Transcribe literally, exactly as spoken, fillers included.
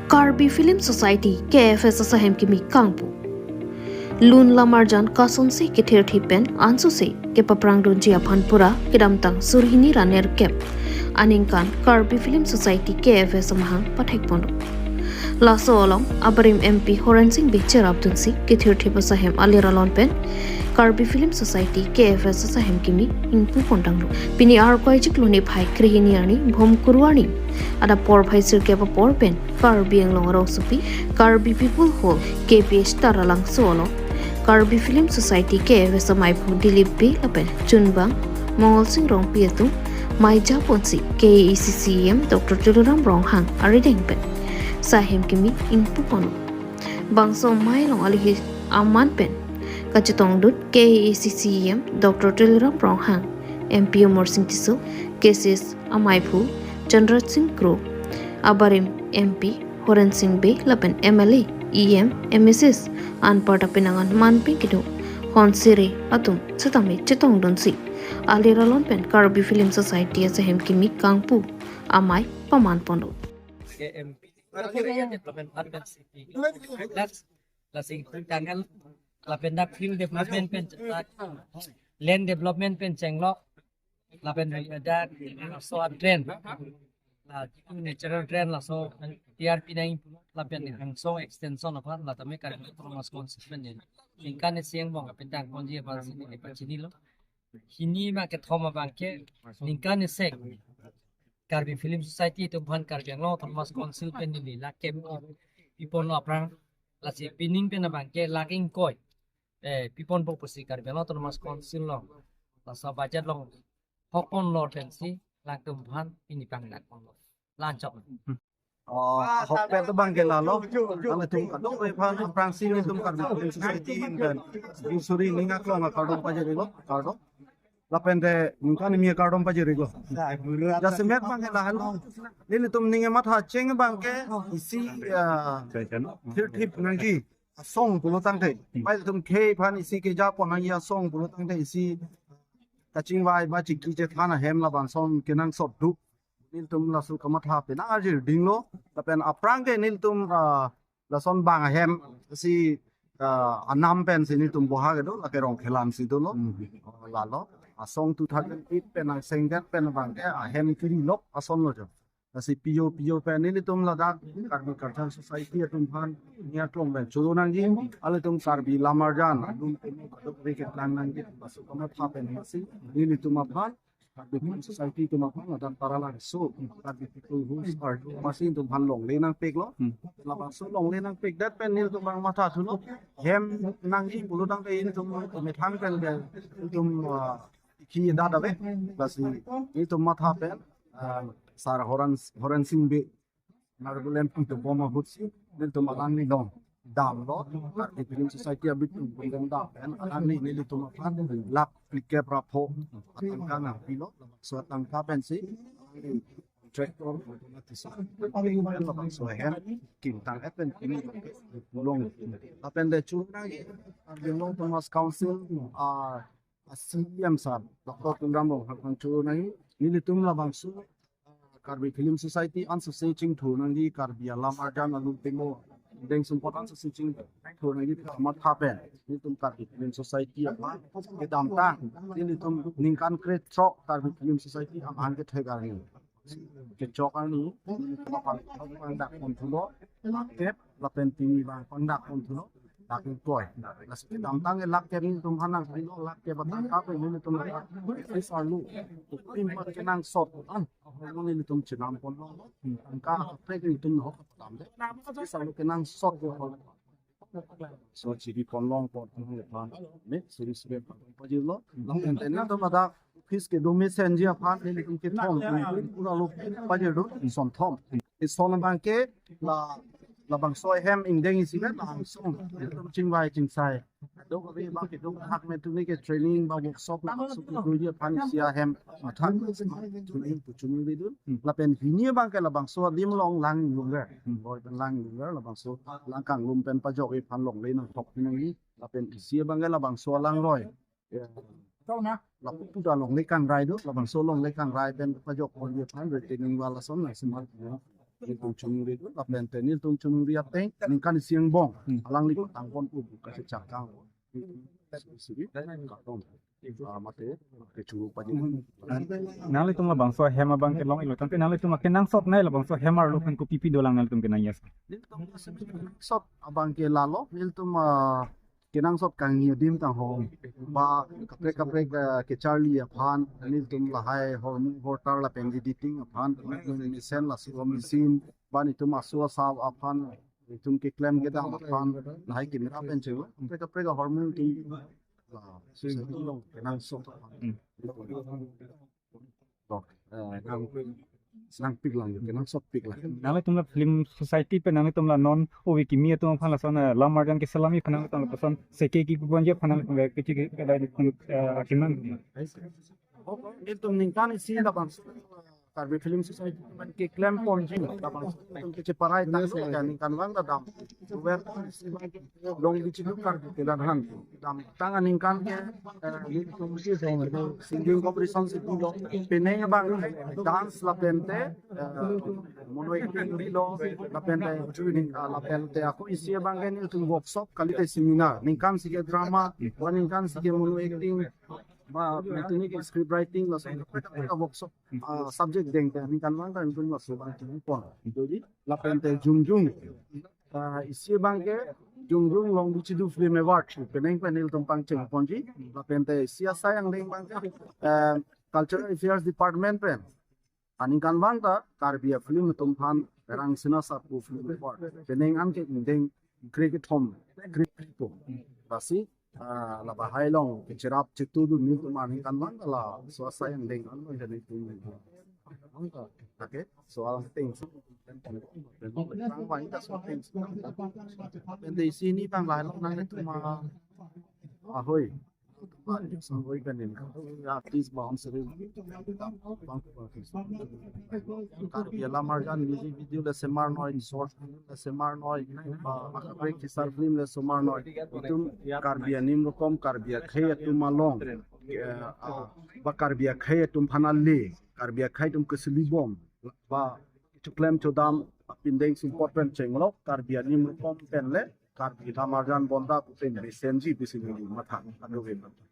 Karbi Film Society, K F S asahem kimi kangpu. Lun lamarjan kasonsi kethirthip pen ansose kepaprang dunji aphan pura kedamtang surhini ra nerkep aningkan Karbi Film Society, K F S amahang pathekponlo. Laso along abarim M P Horen Sing Bey cherap dunsi kethirthip asahem alir alon pen Karbi Film Society, K F S asahem kimi ingpupon tanglo. Pini Arkoi chiklo niphai krehini arni Bhomkuru arni adap porphai sirkep apor pen Karbi Anglong arongsopi Karbi People Hall, K P H Taralangso along Karbi Film Society, K F S amaiphu Dilip Bey lapen chunbang Mongol Sing Rongpi atum mei japonsi K A A C C E M Doctor Tuliram Ronghang arideng pen sahem kimi ingpuponlo. Bangso mei along alihi aman pen kachetongdun K A A C C E M Doctor Tuliram Ronghang, M P Amarsing Tisso, K C S amaiphu Chandra Sing Kro, abarim M P Horen Sing Bey lapen M L A, E M, M S S anparta penang an man pen kedo honsere atum setame chetongdunsi alir alon pen Karbi Film Society asahem kimi kangpu amei pamanponlo. Ke M P Development Fund pen C P. Lasi tanggal lapen dak field development pen chenglo, land development pen chenglo, lapen dak laso drain, la jitu natural drain laso T R P nangji pu lapen Hangso extension aphan la tame Karbi Autonomous Council pen ningkan isi angbong kapindang ponji aphan si neli pachinilo. Hini ma kethom abang ke ningkan isi Karbi Film Society atum aphan Karbi Anglong Autonomous Council pen neli lakh kep piponlo aphrang, lasi pining pen abang ke lakh ingkoi eh piponpo pusi Karbi Anglong Autonomous Council along laso budget along hokponlo pensi latum aphan pini pangdakponlo. Lanchok. Oh, hok pen to abang ke lalo. Ilitum kadokave aphan aphrangsi ilitum Karbi Film Society pen suri ning aklong akardom pajirilo, kardom. Lapen te ningkan kimi akardom pajirilo. Jasemet abang ke lahelo. Nelitum ning matha cheng abang ke isi, ah, thirthip nangji asong pulo tangte. Pai ilitum khei aphan isi kejapon nangji asong pulo tangte isi kachingvai ba chingki chethan ahem labangson kenangsot do. Nelitum laso kamatha pen nang arjir dinglo. Lapen aphrang ke nelitum, ah, lason bang ahem si, ah, anam pensi nelitum boha kedo, lake Rongkhelan si dolo. Hmm. Oh, lalo. Asong two thousand eight pen angsengdet pen abang ke ahem kiri lok ason lo jo. Lasi P O, P O pen nelitum ladak Karbi Cultural Society atum aphan ning aklong pen choro nangji, ilitum Karbi lamarjan alun pen kadokave ketlang nangji, laso kamatha pen lasi nelitum aphan Karbi Film Society atum aphan ladak Taralangso Karbi People Hall Party atum aphan longle nangpiklo. Hmm. Labangso longle nangpikdet pen nelitum abang matha thulo. Hem nangji pulo tangte nelitum methang pen ke nelitum, ah, ki dada ve. Lasi nelitum matha pen, ah, Sir Horen, Horen Sing Bey, Honorable M P dobom ahut si nelitum alangli along damlo, Karbi Film Society abitum pundam dam pen alangli nelitum aphan lakh phlikep ra pho atangka nangpilo. Labangso atangka pensi alangli contractor, labangso ahem kimtang et pen kimi long. Lapen te choro nangji Karbi Anglong Autonomous Council, ah, C E M sir Doctor Tuliram Ronghang aphan choro nangji, nelitum labangso Karbi Film Society ansose chingthur nangji, Karbi alam arjan alun pimo deng sumpot ansose chingthur nangji kamatha pen nelitum Karbi Film Society aphan kedamtang nelitum ningkan krethrok Karbi Film Society amahang kethek arni kechok arni nelitum aphan pangdakpon thulo, lakh kep, lapen pini abang pangdakpon thulo lakh ingkoi. Lasi kedamtang lakh kep nelitum aphan nangpilo, lakh kep atangka pen nelitum lakh kep arlo. Pim pa kenangsot an. Nelitum chenamponlo. Tangka kaprek nelitum no dam de. Sisa lo kenangsot ko. So chiri ponlongpon aphan. Ne suri suri pajirlo. Lapen te nelitum ladak office kedo mesenji aphan nelitum kethom pura lo pajirdun sonthom. Ison abang ke la labangso ahem ingdeng isi kan langsung nelitum chingvai chingsai. Kadokave abang kedo hak me tuni ke training ba workshop labangso kedoji aphan isi ahem mathang tuni puchung ridun. Lapen hini abang ke labangso adim along lang lungre. Boi pen lang lungre labangso lang kanglum pen pajok-i aphan longle nangthok nangji. Lapen isi abang ke labangso alangroi. Ya. Lapu puta longle kangrai do, labangso longle kangrai pen pajokponji aphan retaining wall ason nangsemat. nelitum choningri do, lapen te nelitum choningri ateng ningkan isi angbong Hmm. alangli patangpon pu kachechak kang. Suri, suri, karton. Ah, mate, kechu pajin. Nanglitum labangso ahem abang kelong ilo, tangte nanglitum akenangsot nai labangso ahem arlo aphan kopi pi dolang nanglitum kenang yes. Nelitum sot abang ke lalo, nelitum, ah, kenangsot kangni adim tang ho. Ba kaprek kaprek, ah, kecharli aphan, nelitum lahai hormu hortar lapen editing aphan, nelitum mesen laso machine, ba nelitum aso asap aphan, nelitum keklem kedam aphan, lahai camera pen cheng, kaprek kaprek ahormu nelitum, ah, society along kenangsot aphan. Hmm. Dok, eh, nang, nangpik lang, kenangsot pik lang. Nanglitum la film society pen nanglitum la non ove kimi atum aphan lason, eh, lam arjan keselam aphan nanglitum lason seke kipu ponji aphan nanglitum la kichi ke, ke, eh, akiman. Oh, nelitum ningkan isi labang Karbi Film Society pen keklem ponji labang nelitum kecheparai tanglo ya ningkan vang ta dam. Wer Longri Cheduk Karbi Telanhan. Dam tang aningkan ke, eh, nelitum singing competition si pulo. Penang abang dance lapen te, eh, mono acting pulo, lapen te, ah, lapen te ako isi abang ke nelitum workshop kalite seminar. Ningkan si ke drama, ba ningkan si ke mono acting, ba nelitum ke script writing laso workshop, ah, subject deng te ningkan vang ta nelitum laso abang pon. Jadi lapen te jongjung, ah, isi abang ke jongjung Longri Cheduk Film Award penang pen nelitum pangcheng ponji. Lapen te isi asai angdeng abang ke, eh, Cultural Affairs Department pen aningkan vang ta Karbi a film atum aphan Rangsina Sarpo Film Award penang an ke angdeng krekethom krekpo. Lasi, ah, labahai along kecherap chetudun nelitum aningkan vang ta laso asai angdeng an lo jadi tum. Okay, so all things. Penang vang ta so things. Penang isi ni tang lahai along nanglitum, ah, ahoi. Ahoi kanin. Artist ba on seri. Karbi alam arjan music video le semar noi, short film le semar noi, ah, break teaser film le semar noi. Itum Karbi anim rokom, Karbi akhei atum along, eh, ah, ba Karbi akhei atum aphan ale, Karbi akhei atum keselibom, ba chuklem chodam, pindeng sumpot pen chenglok, Karbi anim rokom pen le, Karbi lam arjan bonta pu pen mesenji pisi neli matha, aduve matha.